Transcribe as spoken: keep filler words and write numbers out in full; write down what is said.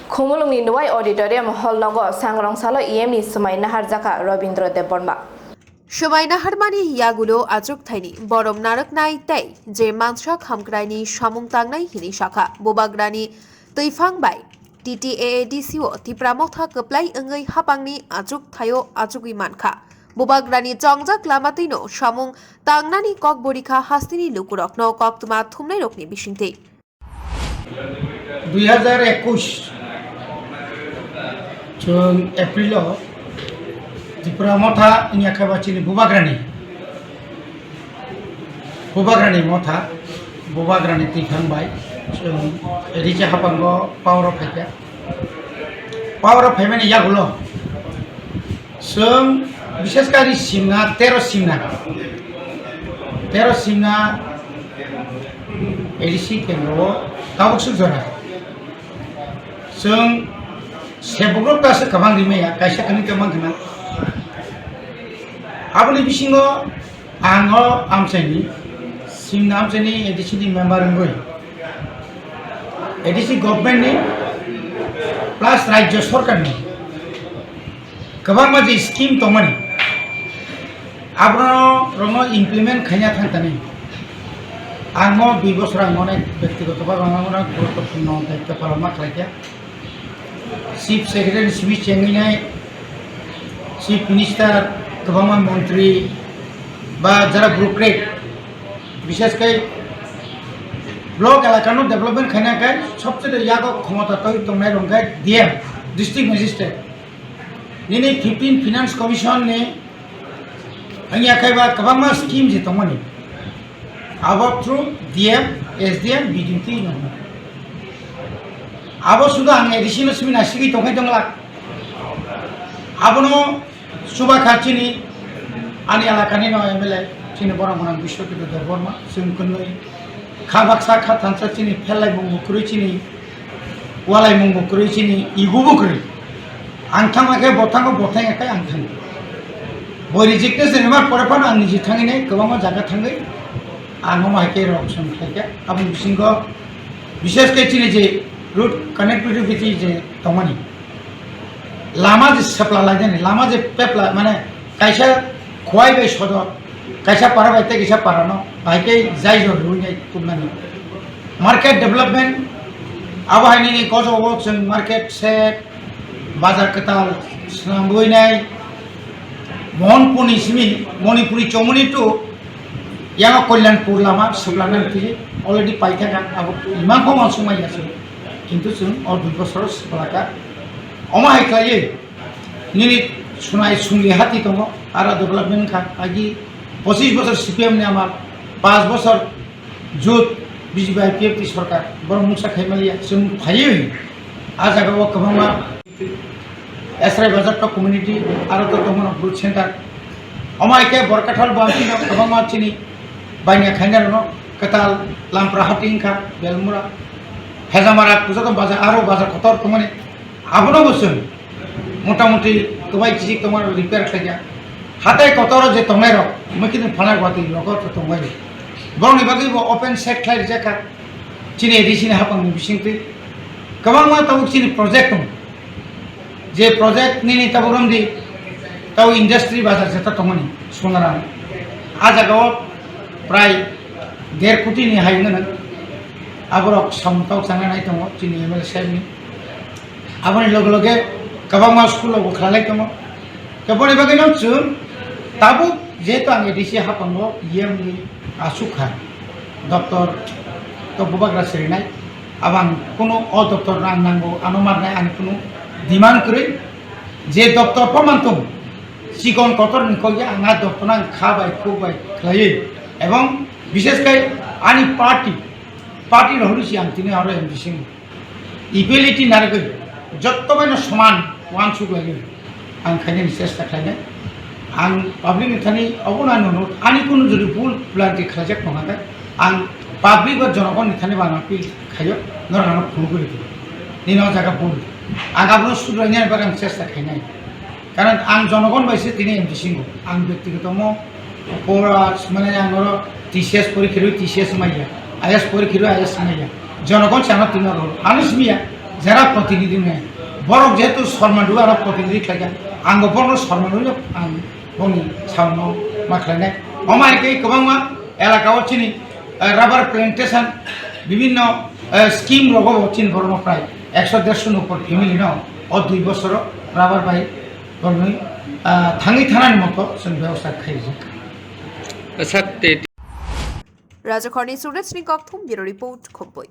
Khumulwngni Nwai Auditorium Hall nogo Sangrong salo E M ni swmai naharjakha Robindra Debbarma. Swmai naharmani yagulo achuk thaini borom narwknai tei je mansa khamkraini samung tangnai hini sakha. Bubagrani twiphang bai T T A A D C o Tipra Motha kwplai wngwi hapangni achuk thaio achugwi mankha. Bubagrani chongjak lama twino samung tangnani kok borikha hasteni lukurokno koktwma thumnairokni bisingtwi. Dui hajar ekush chwng April o Tripura Motha wngya khe ba chini Bubagrani, Bubagrani Motha, Bubagrani twiphang bai chwng rija hapango power o phaikha. Power o phaimani yagulo chwng bishesh kari simna tero simna, tero simna A D C kendro o tabuk suk jora. Chwng sebugrok ta se kwbang rimaya, kaisa kwrwi kwbang khna. Aboni bisingo ang o amchaini, simna amchaini A D C ni member wngwi, A D C government ni plus rajya sarkar ni kwbangma je scheme tongmani, abono rokno implement khaina thang tani. Ang o dui bosor ang onek bektigoto bhabe ang onek guruttopurno daitto palon ma khlaikha. Chief Secretary simi chengwi nai, Chief Minister, kwbangma montri ba jara bureaucrat, bishesh khai block elakano development khaina khai sobchede yago khomota twi tongnai rok khai D M, District Magistrate. Nini fifteen Finance Commission ni wngya khai ba kwbangma scheme je tongmani. Abo through D M, S D M, B D P no. Abo sudu ang A D C no simi na sigwi tongkhai tongla. Abono chuba kha chini ani elakani no M L A chini borok gwnang Biswajit Debbarma, chwng kwnwi kha baksa kha thansa chini pherlaimung bo kwrwi chini, walaimung bo kwrwi chini, ego bo kwrwi. Ang thangma khe bo thango, bo thangya khe ang thango. Bo rejected se rimar pore phano ang niji thangwi nai kwbangma jaga thangwi ang omo hai khe rok song khlai khe. Aboni bisingo bishesh khe chini je road connectivity je tongmani, lama je sepla lainani, lama je pepla, mane kaisa Khowai bai Sodor, kaisa para bai tei kaisa para no bai khe jai jor rwinai tubnani. Market development, abo hai nini koso o chwng market shed, bazar kwtal swnamwi nai, Mohanpur ni simi Manipuri Chomoni to yang Kalyanpur lama swplanani twi already paithaka, abo imang kho uansukmaya se. Kintu chwng o dui bosor swplaka. Omo hai khlaiwi nini sunai sungli hati tongo, aro development kha. Agi pochis bosor C P M ni amar, panch bosor jut B J P I P F T sorkar, borok mungsa khaimaliya, chwng phaiwi a jagao kwbangma Esrai Bazar to community, aro to tongmano Bru Center. Omo hai khe Borkathal Bamsino kwbangma chini baniya khainai rokno kwtal Lampra hati wngkha, Belmura, Hejamara, joto bazar, aro bazar kotor tongmani. Abono bo chwng motamuti kwbai kichik tongmani repair khlaikha. Hatai kotoro je tongnai rok, mui khe phanai gwatwi rogo to tongbai. Borokni bagwi bo open shed khlai rijak kha. Chini A D C ni hapang ni bisingtwi kwbangma tabuk chini project tongo. Je project nini tabuk romdi, tabuk industry bazar jeta tongmani Sonaram. A jagao prai der koti ni hai wngmano. Aborok samung tabuk changnai tongo chini M L A saheb ni. Aboni loge loge kwbangma school rokbo khlai tongo. Khe boni bagwino chwng tabuk jehetu ang A D C hapango E M ni aswk kha, doptor to bubagra sirinai, abang kunu o doptor no ang nango, ano marnai ani kunu demand kwrwi, je doptor pho mantong, chikon kotor ni kok ya ang a doptor no ang kha bai khuk bai khlaiwi, ebong bishesh khai ani party, party rohorwi si ang tini aro M D C ni. Equality narwgwi jotto bai no soman uansuk lagwi ang khainani chesta khlainai. Ang public ni thani obono ang nuno, ani kunu jodi bul blanti khlaijak tongkha khe ang public ba jonogon ni thani bana appeal khaio, norok ano phunugwi rwdi. Nini o jaga bul. Ang abono sudrainani bagwi ang chesta khainai. Karon ang jonogon bai se tini M D C ngo. Ang bektigoto mo pora mane ang oro T C S porikha rwi T C S maya, I A S porikha rwi I A S maya. Jonogon se ano tini oro ano simiya. Jera protinidhi ne, borok jehetu Sharma Dua aro protinidhi khlaikha, ang bo borokno Sharma Dua ang boni saono ma khlainai. Omo hai khe kwbangma elaka o chini, eh, rubber plantation, bibhinno, eh, scheme rogo bo chini borokno prai ekso derso ni upor family no o dui bosoro rubber bai borokni, ah, thangwi thanani moto chwng bebosta khaijak. Rajakhorni Surajni kokthum, Bureau Report, Khomboi.